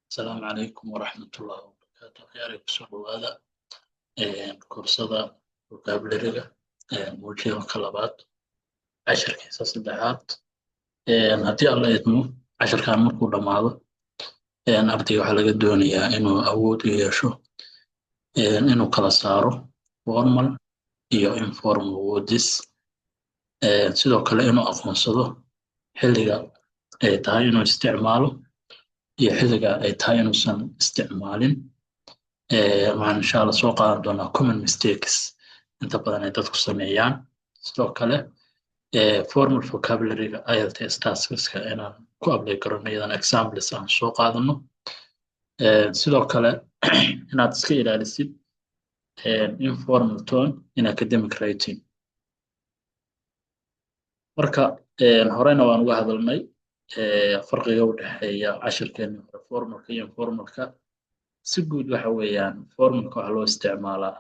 Asalaamu calaykum waraxmatullaahi wabarakaatu. Akhyaarey, kusoo dhawaada koorsada vocabulary-ga, module-ka labaad, casharkiisa saddexaad. Haddii Alla idmo, casharkan markuu dhammaado, ardayga waxaa laga doonayaa inuu awood u yeesho inuu kala saaro formal iyo informal words, sidoo kale inuu aqoonsado xilliga ay tahay inuu isticmaalo iyo xilliga ay tahay inuusan isticmaalin. Waxaan insha Allah soo qaadan doonaa common mistakes inta badan ay dadku sameeyaan, sidoo kale formal vocabulary-ga IELTS taskska inaan ku apply garano, iyadana examples aan soo qaadano, sidoo kale inaad iska ilaalisid informal tone in academic writing. Marka horena waan uga hadalnay farqiga u dhexeeya cashirkeeni hore formalka iyo informalka. Si guud waxa weeyaan, formalka waxaa loo isticmaalaa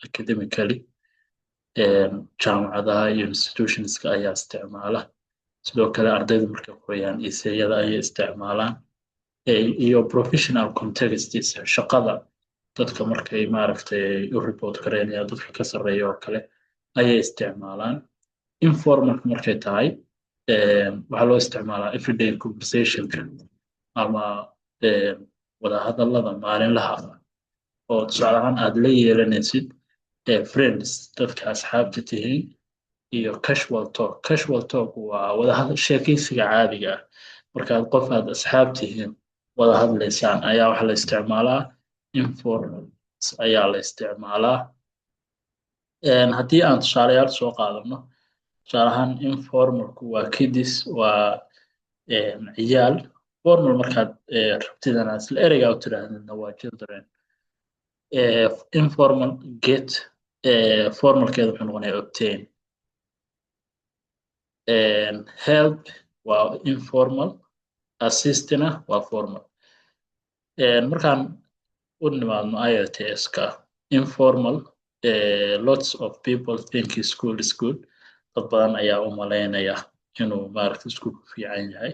academically, jaamacadaha iyo institutionska ayaa isticmaala. Sidoo kale ardayda markay qorayaan essayada ayay isticmaalaan, iyo professional contexts, shaqada dadka markay maaragtay u report gareynayaan dadka ka sarreeya oo kale ayay isticmaalaan. Informalka markay tahay, waxaa loo isticmaalaa everyday conversationka ama wadahadallada maalinlaha ah, oo tusaale ahaan aad la yeelanaysid friends, dadka asxaabta tihiin, iyo casual talk. Casual talk waa wadahadal, sheekaysiga caadiga ah markaad qof aad asxaab tihiin wada hadlaysaan ayaa waxaa la isticmaalaa, informal ayaa la isticmaalaa. Haddii aan tusaalayaal soo qaadano, tusaale ahaan informalku waa kids, waa ciyaal. Formal markaad rabtidana, isla ereygaa u tidhaahdidna, waa children. Informal get, formalkeeda wuxuu noqonayaa obtain. Help waa informal, assistina waa formal. Markaan u nimaadno IELTS-ka informal, lots of people think school is good, dad badan ayaa u malaynaya inuu maaragta iskuulku fiican yahay.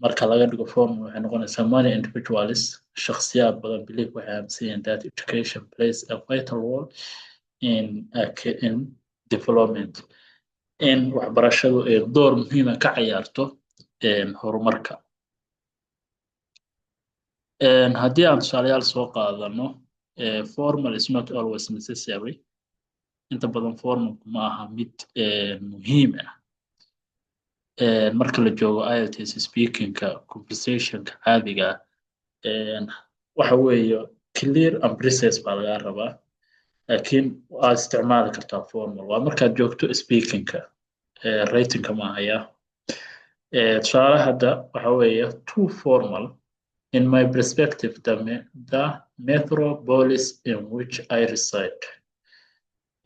Marka laga dhigo formal, waxay noqonaysaa many individuals, shakhsiyaad badan, believe, waxay aaminsan yihiin, that education plays a vital role in development, in waxbarashadu ay door muhiima ka ciyaarto horumarka. Haddii aan tusaalayaal soo qaadano, formal is not always necessary, inta badan formalku ma aha mid muhiim ah marka la joogo IELTS speakingka. Conversationka caadiga ah waxa weeye clear and precise baa lagaa rabaa, laakiin waad isticmaali kartaa formal waa markaad joogto speakingka, writingka ma ahaya. Tusaale hadda waxa weeye too formal in my perspective, the metropolis in which I reside.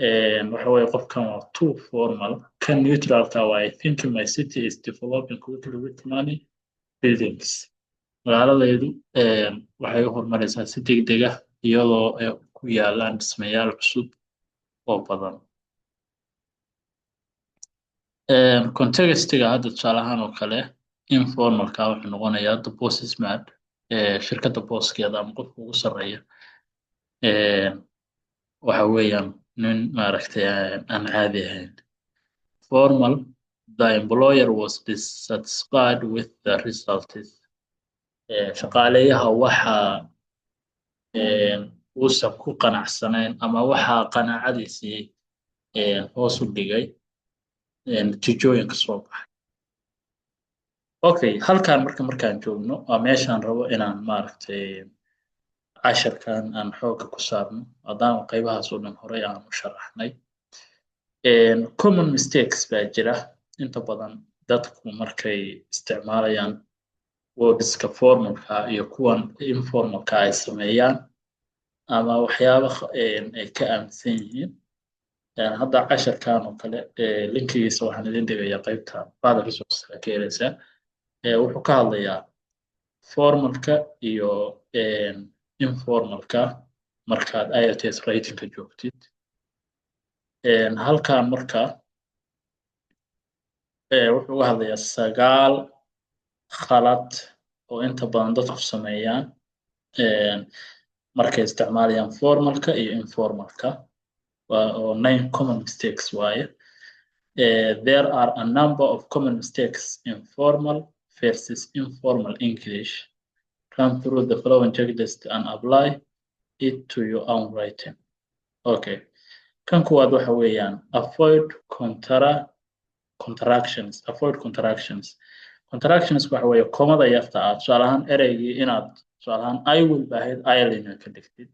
Waxa weeye qofkan waa too formal. Kan neutralka waa I think my city is developing quickly with many buildings, magaaladaydu waxay u horumaraysaa si degdeg ah iyadoo ay ku yaalaan dhismayaal cusub oo badan. Contextiga hadda tusaale ahaan oo kale informalka wuxuu noqonayaa the boss is mad, shirkadda bosskeeda ama qofka ugu sarreeya waxa weeyaan nin maaragtay aan caadi ahayn. Formal, the employer was dissatisfied with the results, shaqaaleyaha waxa uusan ku qanacsanayn ama waxaa qanaacadiisii hoos u dhigay natiijooyinka soo baxay. Okay, halkan marka markaan joogno waa meeshaan rabo inaan maaragtay casharkan aan xoogga ku saarno, maadaama qaybahaas oo dhan horey aan u sharaxnay. Common mistakes baa jira inta badan dadku markay isticmaalayaan wordska formalka iyo kuwan informalka ay sameeyaan ama waxyaaba ay ka aaminsan yihiin. Hadda casharkan oo kale linkigiisa waxaan idin dhigayaa qaybta further resource ka helaysaa. Wuxuu ka hadlayaa formalka iyo informalka markaad IELTS writingka joogtid. Halkan marka wuxuu uga hadlayaa sagaal khalad oo inta badan dadku sameeyaan markay isticmaalayaan formalka iyo informalka, oo nine common mistakes waaye. There are a number of common mistakes in formal versus informal English. Run through the following checklist and apply it to your own writing. Okay, kan kuwaad waxa weeyaan avoid contractions. Avoid contractions. Contractions waxa weeye komada yarta ah. Tusaale ahaan, ereygii inaad, tusaale ahaan, "I will" bahayd, "I'll" inaad ka dhigtid,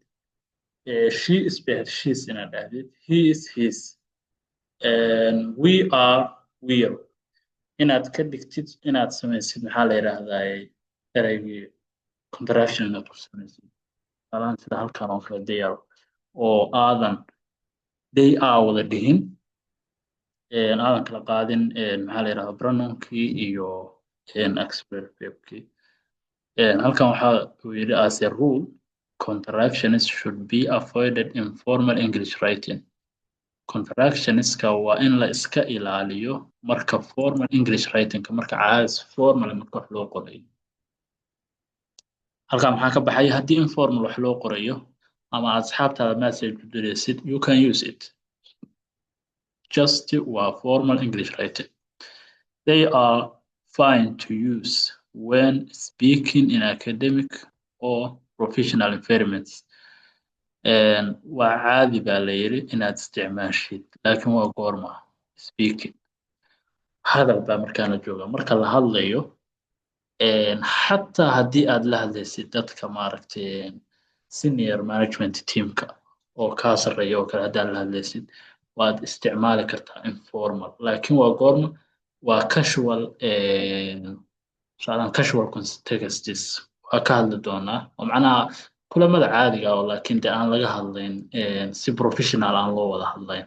"she is" bahayd, "she's" inaad dhahdid, "he is", "he's", "we are", "we're" inaad ka dhigtid, inaad samaysid, maxaa la yidhaahdaa, ereygii contraction inaad ku samaysid. Tusaale ahaan, sida halkan oo kale, "they are", oo aadan "they are" wada dhihin, aadan kala qaadin, maxaa la yidhahdaa, pronounkii iyo auxiliary verbkii. Halkan waxa uu yidhi: "As a rule, contractions should be avoided in formal English writing." Contractionska waa in la iska ilaaliyo marka formal English writingka, marka caadis formal marka wax loo qorayo. Halkan maxaa ka baxaya? Haddii informal wax loo qorayo ama aad asxaabtaada message u diraysid, you can use it. Just waa formal English writing. They are fine to use when speaking in academic or professional environments. Waa caadi baa la yidhi inaad isticmaashid, laakiin waa goorma? Speaking, hadal baa markaana jooga, marka la hadlayo. Xataa haddii aad la hadlaysid dadka, maaragtay, senior management teamka oo kaa sarreeya oo kale, haddaad la hadlaysid, waad isticmaali kartaa informal. Laakiin waa goorma? Waa casual, tusaalaan casual contexts waa ka hadli doonaa, oo macnaha kulamada caadiga oo laakiin de aan laga hadlayn si professional, aan loo wada hadlayn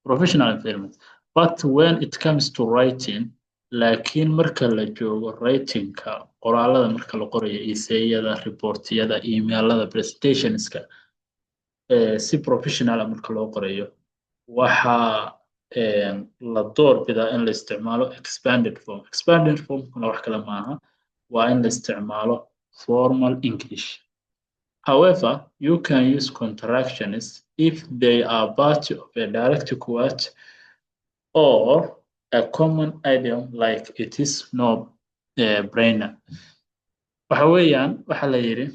professional environment. But when it comes to writing, laakiin marka la joogo writingka, qoraalada marka la qorayo, essayada, reportyada, emailada, presentationska, si professional marka loo qorayo, waxaa la door bidaa in la isticmaalo expanded form. Expanded formkuna wax kale maaha, waa in la isticmaalo formal English. However, you can use contractions if they are part of a direct quote or a common idiom like "it is no brainer." Waxa weeyaan, waxa la yidhi,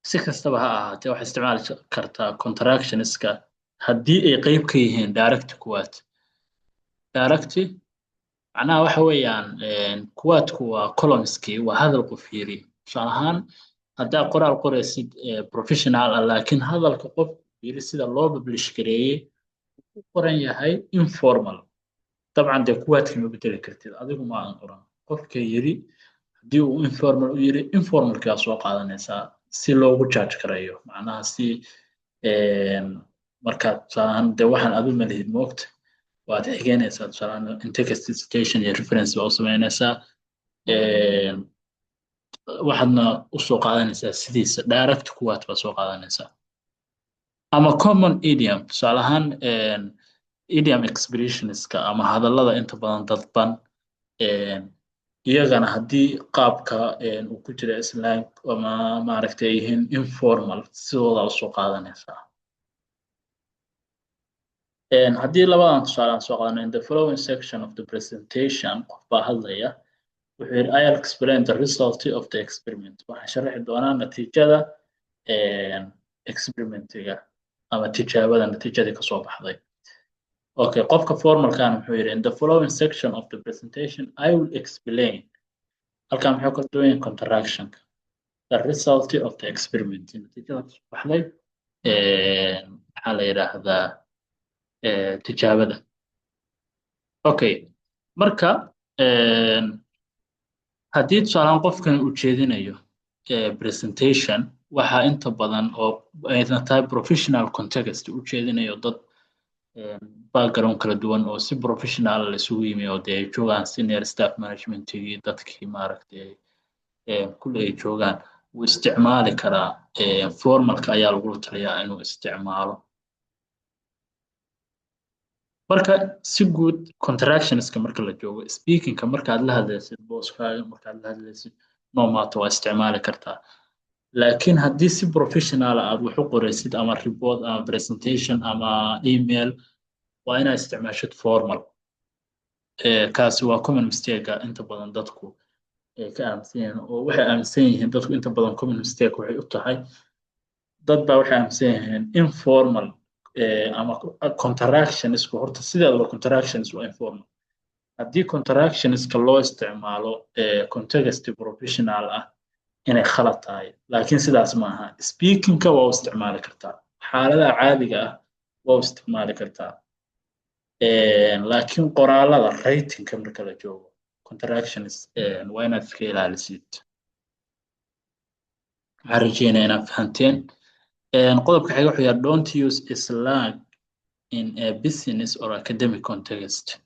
si kastaba ha ahaatee, waxaad isticmaali kartaa contractionska haddii ay qeyb ka yihiin direct quote. Direct macnaha waxa weeyaan quote-ku waa columnskii, waa hadal qof yiri. Tusaale ahaan, haddaa qoraal qoraysid professional ah, laakiin hadalka qofku yiri sida loo publish gareeyey u qoran yahay informal, dabcan dee quote-kii ma bedeli kartid, adigu ma aadan qoran. Qofka yiri haddii uu informal u yiri, informalkaa soo qaadanaysaa si loogu judge gareeyo, macnaha si markaad, tusaale ahaan, dee waxaan adu malihid moogta, waad xigeynaysaa. Tusaale ahaan, in-text citation iyo reference baa u samaynaysaa, waxaadna usoo qaadanaysaa sidiisa, direct quote baad soo qaadanaysaa. Ama common idiom, tusaale ahaan, idiom expressionska ama hadallada inta badan dadban, iyagana haddii qaabka uu ku jira slang ama, maaragtay, ay yihiin informal, sidooda usoo qaadanaysaa. Haddii labadan tusaale aan soo qaadano: in the following section of the presentation, qof baa hadlaya, wuxuu yidhi: "I'll explain the result of the experiment." Waxaan sharaxi doonaa natiijada experimentiga ama tijaabada natiijadii kasoo baxday. Okay, qofka formalkan wuxuu yidhi: "In the following section of the presentation, I will explain." Halkan muxuu ka duwan yahay contractionka? The result of the experiment, natiijada kasoo baxday, maxaa la yidhaahdaa, tijaabada. Okay, marka haddii tusaalehaan qofkan uu jeedinayo presentation, waxaa inta badan oo ayna tahay professional context, u jeedinayo dad background kala duwan oo si professional la isugu yimi, oo dee ay joogaan senior staff managementigii, dadkii, maaragtay, kulli ay joogaan, wuu isticmaali karaa. Formalka ayaa lagula taliyaa inuu isticmaalo. Marka si guud contractionska marka la joogo, speakingka markaad la hadlaysid bosskaaga, markaad la hadlaysid, no matter, waa isticmaali kartaa. Laakiin haddii si professional aad wax u qoraysid, ama report ama presentation ama email, waa inaad isticmaashid formal. Kaasi waa common mistake inta badan dadku ay ka aaminsan yihiin, oo waxay aaminsan yihiin dadku inta badan, common mistake waxay u tahay, dad baa waxay aaminsan yihiin informal ama contractionsku. Horta sideedaba contractions waa informal. Haddii contractionska loo isticmaalo context professional ah, inay khalad tahay, laakiin sidaas maaha. Speakingka waa u isticmaali kartaa, xaaladaha caadiga ah waa u isticmaali kartaa, laakiin qoraalada writingka marka la joogo, contractions waa inaad iska ilaalisid. Waxaan rajeynaya inaad fahanteen. Qodobka xiga wuxuu yahay: don't use slang in a business or academic context.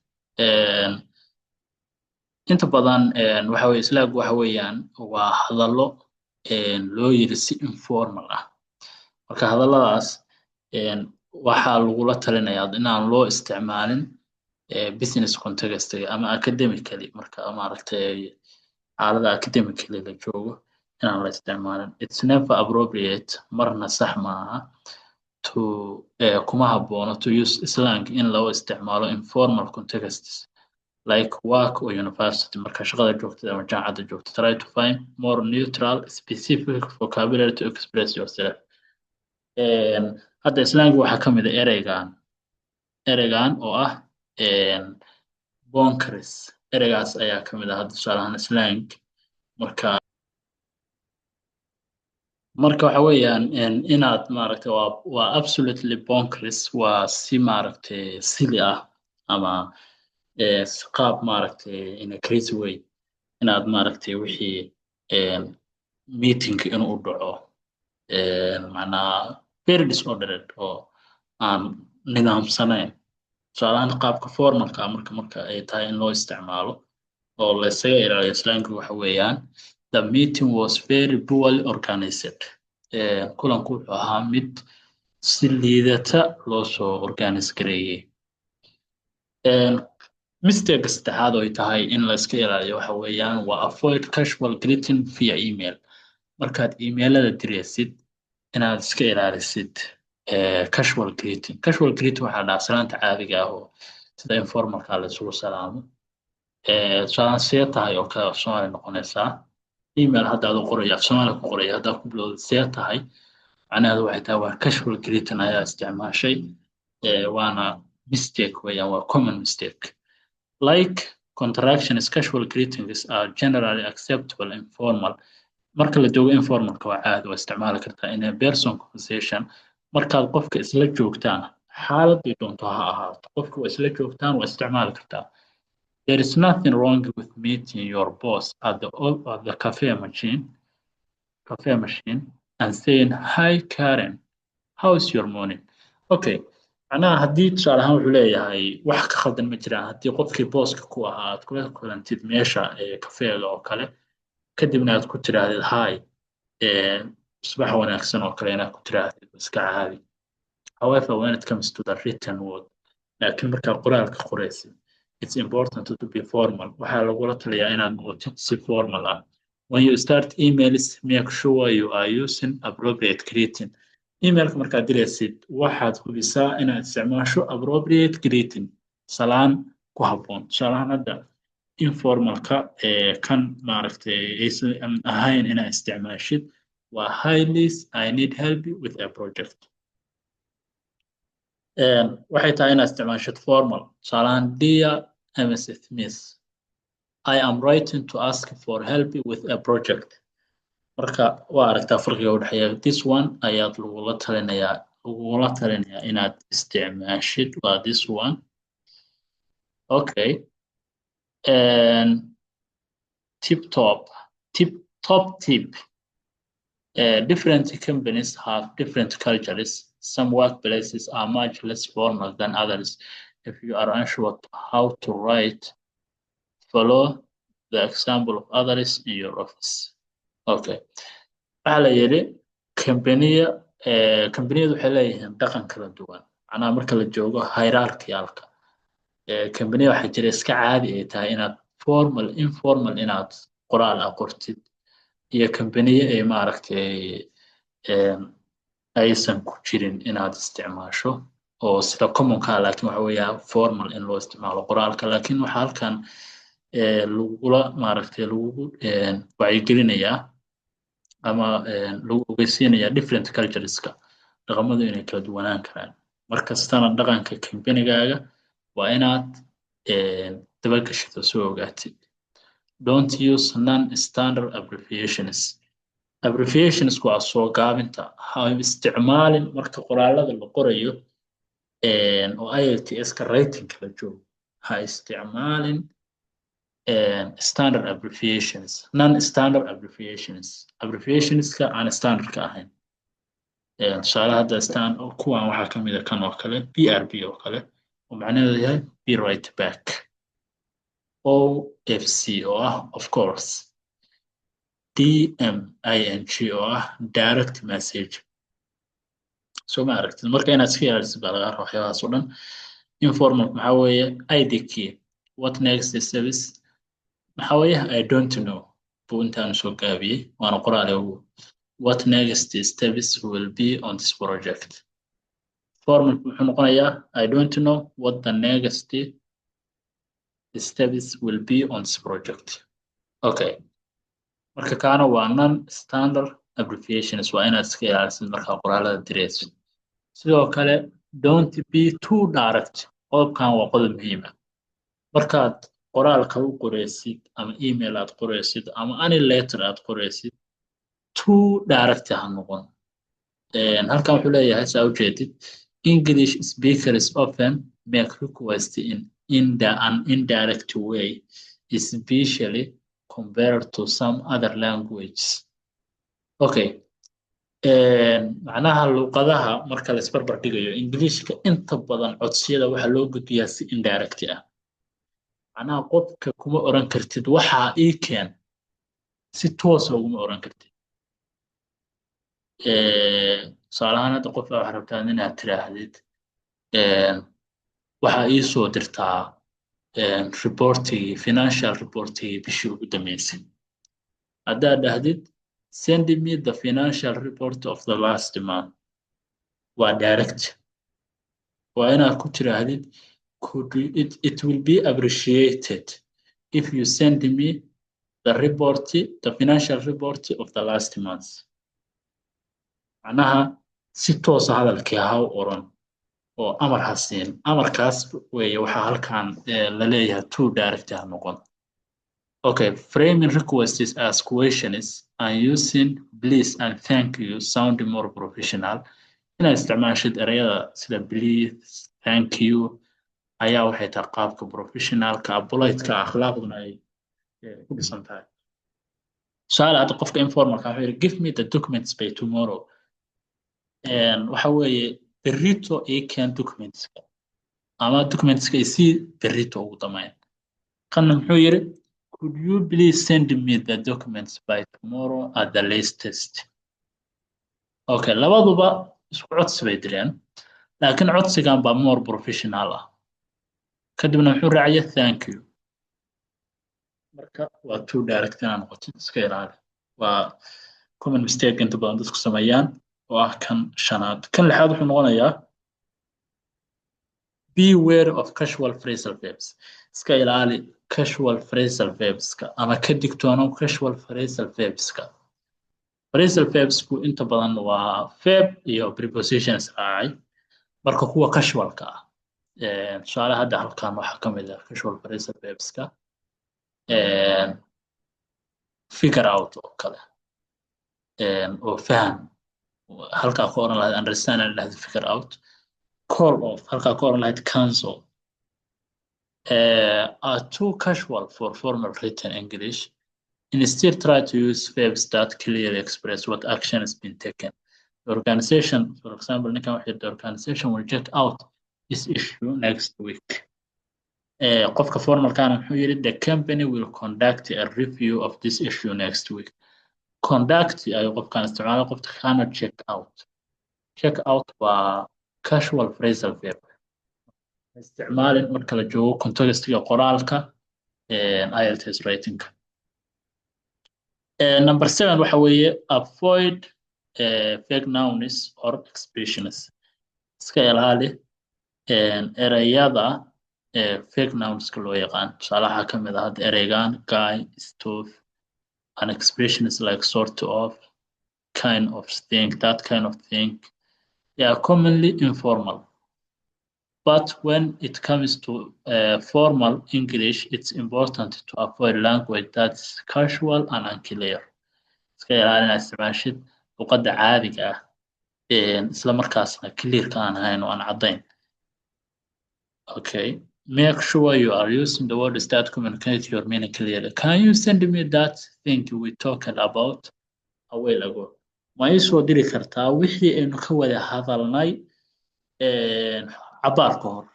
Inta badan waxa weye slang waxa weeyaan waa hadallo loo yiri si informal ah. Marka hadalladaas waxaa lagula talinayaa inaan loo isticmaalin business context ama academically, marka maaragtay xaalada academically la joogo inaan la isticmaalin. It's never appropriate, marna sax maaha, to kuma haboono, to use slang, in loo isticmaalo informal contexts like work or university, marka shaqada joogtada ama jaamacadda joogta. Try to find more neutral, specific vocabulary to express yourself. Hadda slang waxaa ka mid ah ereygan oo ah bonkers. Ereygaas ayaa ka mid ah hadda tusaale ahaan slang. Marka waxa weeyaan inaad maaragtay waa absolutely bonkers, waa si maaragtay silly ah ama qaab maaragtay in a crazy way inaad maaragtay wixii meeting inuu dhaco, macnaha very disordered oo aan nidaamsanayn. Tusaalahaan qaabka formalka marka ay tahay in loo isticmaalo oo la isaga ilaaliyo slangi waxa weeyaan: the meeting was very poorly organized, kulanku wuxuu ahaa mid si liidata loo soo organize gareeyey. Mistake saddexaad oo ay tahay in la iska ilaaliyo waxa weeyaan waa avoid casual greeting via email. Markaad emailada diraysid, inaad iska ilaalisid casual greeting. Casual greeting waxaa dhahaa salaanta caadiga ah oo sida informalka la isugu salaamo. Tusaale, "See tahay?" oo kale af Soomaali noqonaysaa. Email hadda adoo qoraya, af Soomaali ku qoraya, haddaa ku bilowda "See tahay", macnaheedu waxay tahay waa casual greeting ayaa isticmaashay, waana mistake weeyaan, waa common mistake. Like contractions, casual greetings are generally acceptable informal. Marka la joogo informalka waa caadi, waa isticmaali kartaa. In a person conversation, markaad qofka isla joogtaan, xaaladii doonto ha ahaato, qofka waa isla joogtaan, waa isticmaali kartaa. There is nothing wrong with meeting your boss at the cafe machine and saying, "Hi Karen, how is your morning?" Okay, macnaha haddii tusaale ahaan wuxuu leeyahay wax ka khaldan ma jiraan haddii qofkii bosska ku ahaa aad kula kulantid meesha kafeega oo kale, kadibna aad ku tiraahdid "Hi", subax wanaagsan oo kale inaad ku tiraahdid, iska caadi. However, when it comes to the written word, laakiin markaa qoraalka qoraysid, it's important to be formal, waxaa lagula taliyaa inaad noqotid si formal ah. When you start emails, make sure you are using appropriate greeting. Emailka markaad diraysid, waxaad hubisaa inaad isticmaasho appropriate greeting, salaan ku habboon. Tusaalahaan hadda informalka kan maaragtay aysan ahayn inaad isticmaashid waa "Hi Liz, I need help with a project." Waxay tahay inaad isticmaashid formal. Tusaalahaan: "Dear Ms Smith, I am writing to ask for help with a project." Marka waa aragtaa farqiga u dhexeeya. This one ayaad lagula talinayaa inaad isticmaashid, waa this one. Okay, and tip top tip top tip: different companies have different cultures. Some workplaces are much less formal than others. If you are unsure how to write, follow the example of others in your office. Okay, waxaa la yidhi kambaniyadu waxay leeyihiin dhaqan kala duwan, macnaha marka la joogo hierarchialka. Kambaniya waxaa jira iska caadi ay tahay inaad formal, informal inaad qoraal ah qortid, iyo kambaniye ay maaragtay aysan ku jirin inaad isticmaasho oo sida commonka, laakiin waxa weeya formal in loo isticmaalo qoraalka. Laakiin waxaa halkan lagula maaragtay lagugu wacyigelinayaa ama lagu ogeysiinayaa different cultureska, dhaqamadu inay kala duwanaan karaan. Markastana dhaqanka kambanigaaga waa inaad dabagashid oo soo ogaatid. Don't use non-standard abbreviations. Abbreviations waa soo gaabinta. Ha isticmaalin marka qoraalada la qorayo oo IELTS-ka writing la joogo. Ha isticmaalin standard abbreviations, non-standard abbreviations, abbreviationska aan standardka ahayn. Tusaale hadda stand kuwan waxaa ka mid a kan oo kale BRB oo kale, oo macnaheedu yahay "be right back", OFC oo ah "of course", DMing oo ah "direct message". Soo ma aragtid? Marka inaad iska ilaalisid baa lagaa rabaa waxyaabahaas oo dhan. Informal maxaa weeye? IDK what next steps. Maxaa weeye? "I don't know" buu intaanu soo gaabiyey, waana qoraale ugu. What next steps will be on this project? Formal wuxuu noqonayaa "I don't know what the next steps will be on this project." Okay, marka kaana waa non standard abbreviations, waa inaad iska ilaalisid markaa qoraalada direyso. Sidoo kale, don't be too direct. Qodobkan waa qodob muhiim ah. Markaad qoraalka u qoreysid ama email aad qoreysid ama any letter aad qoreysid, too direct ha noqon. Halkan wuxuu leeyahay, saa ujeedid, "English speakers often make request in an indirect way, especially compared to some other languages." Okay, macnaha luqadaha marka la isbarbar dhigayo, Ingiliishka inta badan codsiyada waxaa loo gudbiyaa si indirect ah. Macnaha qofka kuma oran kartid "waxaa ii keen", si toosa uguma oran kartid. Tusaale ahaan, hadda qof waxaa rabtaa inaad tiraahdid "waxaa ii soo dirtaa reportigii, financial reportigii bishii ugu dambeysay". Haddaad dhahdid "Send me the financial report of the last month", waa direct. Waa inaad ku tiraahdid "Could you, it will be appreciated if you send me the report, the financial report of the last month." Macnaha si toosa hadalkii ha u oran oo amar ha siin. Amarkaas weeye waxaa halkan la leeyahay too direct ha noqon. Okay, framing requests as questions and using "please" and "thank you" sound more professional. Inaad isticmaashid ereyada sida "please", "thank you" ayaa waxay tahay qaabka professionalka, politeka, akhlaaqduna ay ku dhisan tahay. Tusaale, hadda qofka informalka wuxuu yidhi "Give me the documents by tomorrow." Waxa weeye "berrito ii keen documentska" ama "documentska isii berrito ugu dambeyn". Kanna muxuu yidhi? "Could you please send me the documents by tomorrow at the latest?" Okay, labaduba isku codsi bay direen, laakiin codsigan baa more professional ah. Kadibna muxuu raacaya? "Thank you." Marka waa too direct inaad noqotid iska ilaali, waa common mistake inta badan dadku sameeyaan, oo ah kan shanaad. Kan lixaad wuxuu noqonayaa beware of casual phrasal verbs. Iska ilaali casual phrasal verbska ama ka digtoonow casual phrasal verbska. Phrasal verbsku inta badan waa verb iyo prepositions raacay. Marka kuwa casualka ah, tusaale hadda halkan waxaa ka mid ah casual phrasal verbska "figure out" oo kale, oo faham halkaa ku oran lahayd "understand" and dhahdo "figure out", "call off" halkaa ku oran lahayd "cancel", are too casual for formal written English. Instead, try to use verbs that clearly express what action has been taken. The organization, for example, ninkan wuxuu, "The organization will check out this issue next week." Qofka formalkana muxuu yidhi? "The company will conduct a review of this issue next week." "Conduct" ayuu qofkan isticmaalay, qofka kana "check out". "Check out" waa casual phrasal verb. Isticmaalin marka la joogo contextiga qoraalka IELTS writingka. Number seven waxa weeye avoid vague nouns or expressions. Iska ilaali ereyada vague nounska loo yaqaan. Tusaalaha ka mid ah hadda ereygan guy, stove, and expressions like sort of, kind of thing, that kind of thing. They are commonly informal, but when it comes to formal English, it's important to avoid language that's casual and unclear. Iska ilaali inaad isticmaashid luqadda caadiga ah, isla markaasna clearka aan ahayn oo aan caddayn. Okay, make sure you are using the words that communicate your meaning clearly. Can you send me that thing we talked about a while ago? Ma ii soo diri kartaa wixii aynu ka wada hadalnay cabaar ka hor?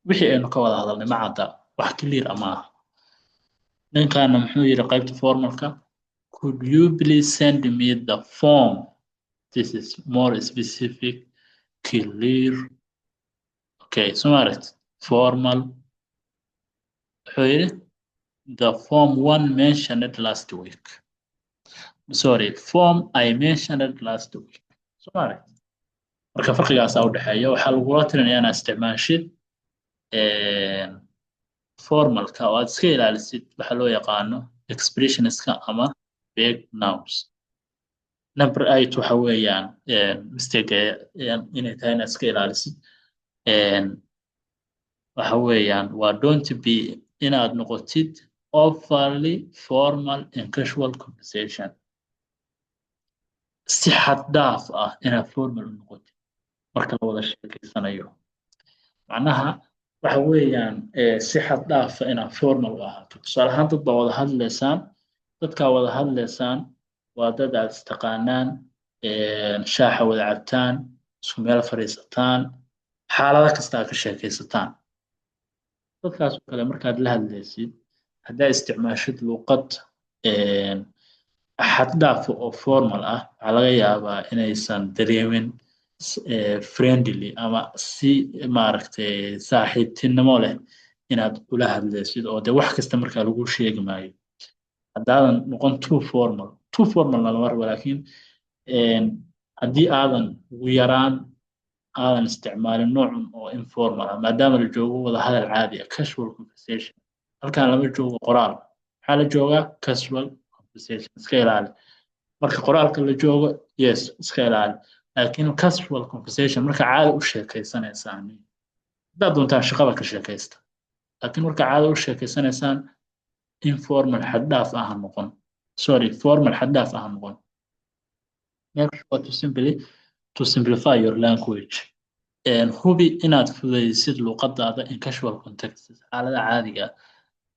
Wixii aynu ka wada hadalnay ma cadda, wax clear ah maaha. Ninkaana muxuu yidhi qaybta formalka? Could you please send me the form? This is more specific, clear. Okay, so maaragt formal wuxuu yidhi the form one mentioned last week, sorry, form I mentioned last week. So maaragt marka farqigaasaa u dhexeeya. Waxaa lagula talinayaa inaad isticmaashid formalka oo aad iska ilaalisid waxa loo yaqaano expressionska ama vague nouns. Number eight waxa weeyaan mistake inay tahay inaad iska ilaalisid waxa weeyaan waa don't be, inaad noqotid overly formal in casual conversation. Si xad dhaaf ah inaad formal u noqotid marka la wada sheekeysanayo. Macnaha waxa weeyaan si xad dhaafa inaad formal u ahaato. Tusaale ahaan, dad baa wada hadlaysaan, dadkaa wada hadlaysaan waa dad aad istaqaanaan, shaaxa wada cabtaan, isku meel fadhiisataan, xaalado kasta aad ka sheekaysataan. Dadkaas oo kale markaad la hadlaysid, haddaa isticmaashid luqad xad dhaaf oo formal ah, waxaa laga yaabaa inaysan dareemin friendly ama si maaragtay saaxiibtinimo leh inaad ula hadlaysid, oo dee wax kasta markaa lagu sheegi maayo haddaadan noqon too formal. Too formalna lama rabo, laakiin haddii aadan ugu yaraan aadan isticmaalin noocun oo informal ah, maadaama la joogo wada hadal caadi ah, casual conversation. Halkan lama joogo qoraal, waxaa la joogaa casual conversation. Iska ilaali marka qoraalka la joogo, yes, iska ilaali, laakiin casual conversation, marka caadi u sheekeysanaysaan, haddaad doontaan shaqada ka sheekaysta, laakiin marka caadi u sheekeysanaysaan, informal xad dhaaf ah ha noqon, sorry, formal xad dhaaf ah ha noqon. Make sure to simplify your language. Hubi inaad fududaysid luqadaada in casual context, xaalada caadiga ah.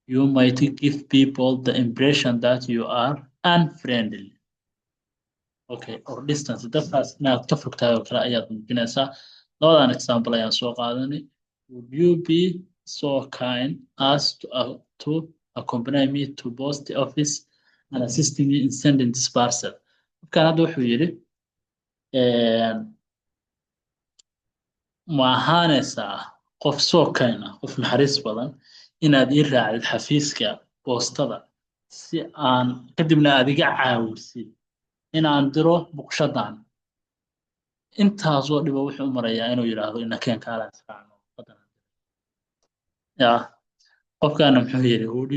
You might give people the impression that you are unfriendly, okay, or distance. Dadkaas inaad ka fogtahay oo kale ayaad muujinaysaa. Labadan example ayaan soo qaadanay. Would you be so kind as to accompany me to post office and assist me in sending this parcel? Qofkan hadda wuxuu yidhi, ma ahaanaysaa qof so kind ah, qof naxariis badan, inaad ii raacdid xafiiska boostada si aan kadibna aad iga caawisid inaan diro buqshadan? Intaasoo dhiba wuxuu u marayaa inuu yidhaahdo ina keen, kaalaan israacno. Ya qofkaana muxuu yidhi? Would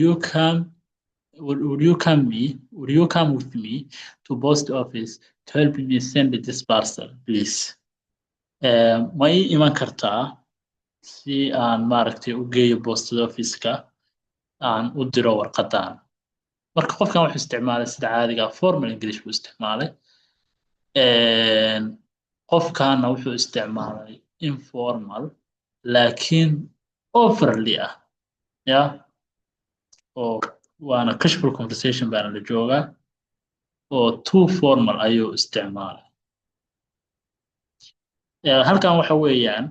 you come with me to post office to help me send this parcel, please? Ma ii iman kartaa si aan maaragtay u geeyo postada officeka, aan u diro warqadan? Marka qofkan wuxuu isticmaalay sida caadiga formal English buu isticmaalay. Qofkaana wuxuu isticmaalay informal laakiin overly ah, ya oo waana casual conversation baana la joogaa oo too formal ayuu isticmaalay. Halkan waxa weeyaan,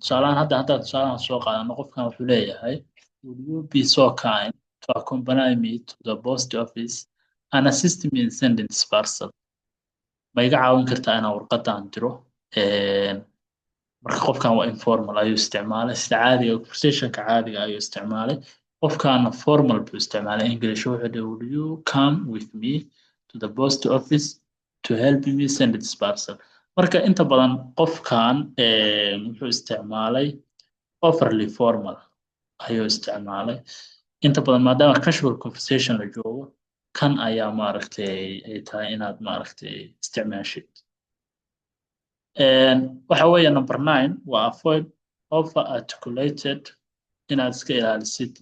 tusaalahan hadda haddaan tusaalahan soo qaadano, qofkan wuxuu leeyahay: Would you be so kind to accompany me to the post office and assist me in sending this parcel? Ma iga caawin kartaa inaan warqadan diro? Marka qofkan waa informal ayuu isticmaalay, sida caadiga, conversationka caadiga ayuu isticmaalay. Qofkaana formal buu isticmaalay English. Wuxuu dhihi, "Will you come with me to the post office to help me send this parcel?" Marka inta badan qofkan wuxuu isticmaalay overly formal ayuu isticmaalay inta badan. Maadaama casual conversation la joogo, kan ayaa maaragtay ay tahay inaad maaragtay isticmaashid. Waxa weeye number 9 waa avoid over articulated, inaad iska ilaalisid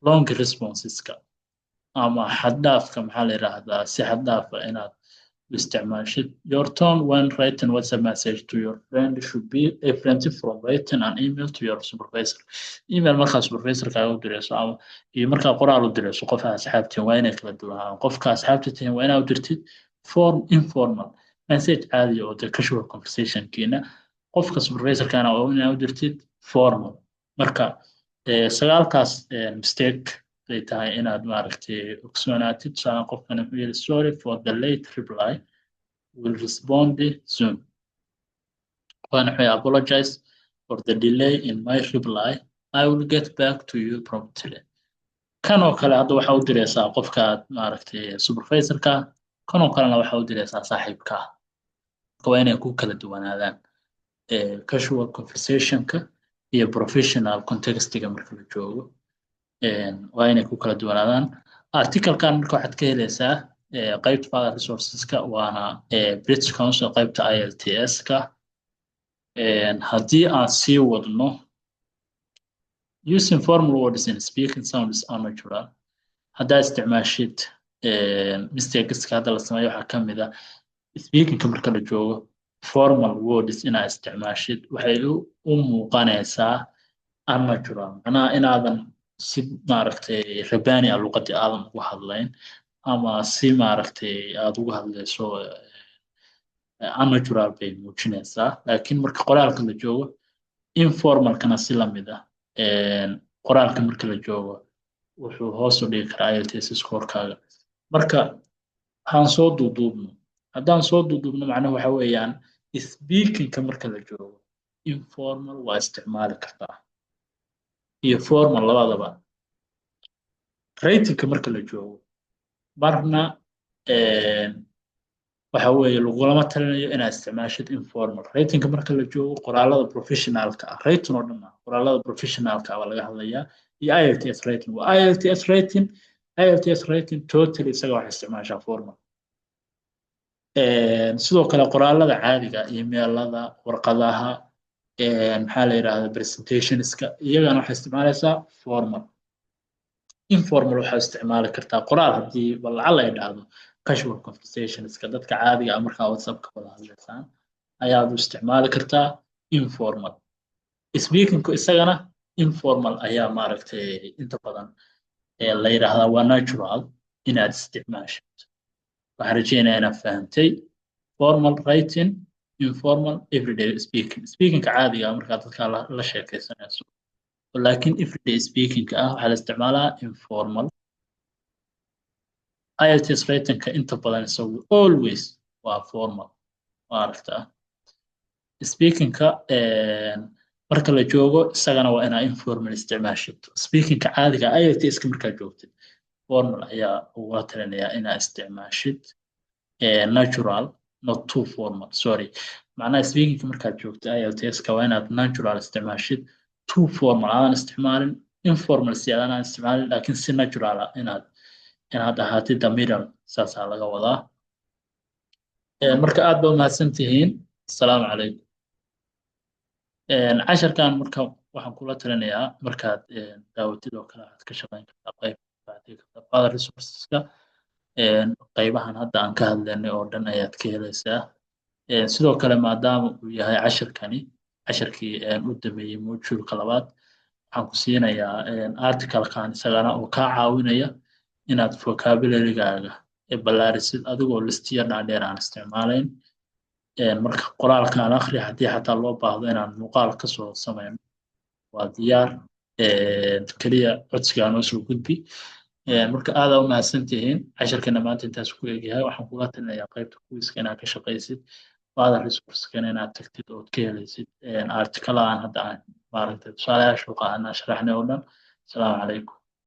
long responseska ama xad-dhaafka, maxaa la yidhaahdaa, si xad-dhaafa inaad u isticmaashid. Your tone when writing WhatsApp message to your friend should be different from writing an email to your supervisor. Email markaa supervisorkaaga u dirayso ama iyo markaa qoraal u dirayso qofka asxaabtiin waa inay kala duwanaan. Qofka asxaabta tihiin waa inaad u dirtid form informal message caadi oo de casual conversationkiina. Qofka supervisorkana waa inaad u dirtid formal. Marka sagaalkaas mistake ay tahay inaad maaragtay ogsoonaatid. Tusaale, qofkan wuxuu yidhi, "Sorry for the late reply, will respond soon." Qofkan wuxuu yidhi, "Apologize for the delay in my reply, I will get back to you promptly." Kan oo kale hadda waxaa u diraysaa qofkaad maaragtay supervisorka, kan oo kalena waxaa u diraysaa saaxiibka. Marka waa inay ku kala duwanaadaan casual conversationka iyo professional contextiga marka la joogo, waa inay ku kala duwanaadaan. Articlekan marka waxaad ka helaysaa qaybta further resourceska, waana British Council qaybta IELTS-ka. Haddii aan sii wadno, using formal words in speaking sounds unnatural. Haddaa isticmaashid, mistakeska hadda la sameeyo waxaa ka mid ah speakingka marka la joogo formal words inaad isticmaashid waxay u muuqanaysaa unnatural, macnaha inaadan si maaragtay rabbaani ah luqadii aadan ugu hadlayn ama si maaragtay aad ugu hadlayso unnatural bay muujinaysaa. Laakiin marka qoraalka la joogo, informalkana si lamid ah, qoraalka marka la joogo wuxuu hoos u dhigi karaa IELTS scorekaaga. Marka waxaan soo duuduubno, haddaan soo duuduubno, macnaha waxa weeyaan speakingka marka la joogo informal waa isticmaali kartaa iyo formal labadaba. Writingka marka la joogo marna waxa weeye lagulama talinayo inaad isticmaashid informal. Writingka marka la joogo, qoraalada professionalka ah, writing oo dhan ah, qoraalada professionalka ah baa laga hadlayaa iyo IELTS writing. Waa IELTS writing. IELTS writing totally isaga waxay isticmaashaa formal. Sidoo kale qoraalada caadiga, emailada, warqadaha, maxaa la yidhahdaa, presentationska, iyagana waxay isticmaalaysaa formal. Informal waxaa isticmaali kartaa qoraal haddii lacala ay dhacdo casual conversationska, dadka caadiga ah markaa WhatsAppka wada hadlaysaan ayaad u isticmaali kartaa informal. Speakingku isagana informal ayaa maaragtay inta badan la yidhaahdaa waa natural inaad isticmaashid. Waxaan rajeynayaa inaad fahantay formal writing, informal everyday speaking. Speakingka caadiga ah markaa dadka la sheekaysanayso, laakiin everyday speakingka ah waxaa la isticmaalaa informal. IELTS writingka inta badan isagu always waa formal, waa aragtaa. Speakingka marka la joogo isagana waa inaa informal isticmaashid. Speakingka caadiga IELTS-ka markaa joogtid formal ayaa ugula talinayaa inaa isticmaashid, natural, not too formal, sorry. Macnaha speakingka markaad joogto IELTS-ka waa inaad natural isticmaashid, too formal aadan isticmaalin, informal si aadan isticmaalin, laakiin si natural ah inaad ahaatid, the middle, saasaa laga wadaa. Marka aad ba umahadsan tihiin. Asalaamu calaykum. Casharkan marka waxaan kula talinayaa markaad daawatid oo kale waxaad ka shaqeyn kartaa qayb, waxaad tegi kartaa further resourceska. Qaybahan hadda aan ka hadlaynay oo dhan ayaad ka helaysaa. Sidoo kale maadaama uu yahay cashirkani cashirkii u dambeeyey moduleka labaad, waxaan ku siinayaa articlekan isagana oo kaa caawinaya inaad vocabulary-gaaga ballaarisid adigoo listiya dhaadheer aan isticmaalayn. Marka qoraalkaan akhri, haddii xataa loo baahdo inaan muuqaal kasoo sameyno waa diyaar, keliya codsigaa noo soo gudbi. Marka aadaa u mahadsan tihiin. Casharkana maanta intaas ku egyahay. Waxaan kula talinayaa qaybta quizka inaad ka shaqaysid. Other resource-kana inaad tagtid ood ka helaysid article aan hadda aan maaragtay tusaalayaasha u qaadanaa sharaxnay oo dhan. Asalaamu calaykum.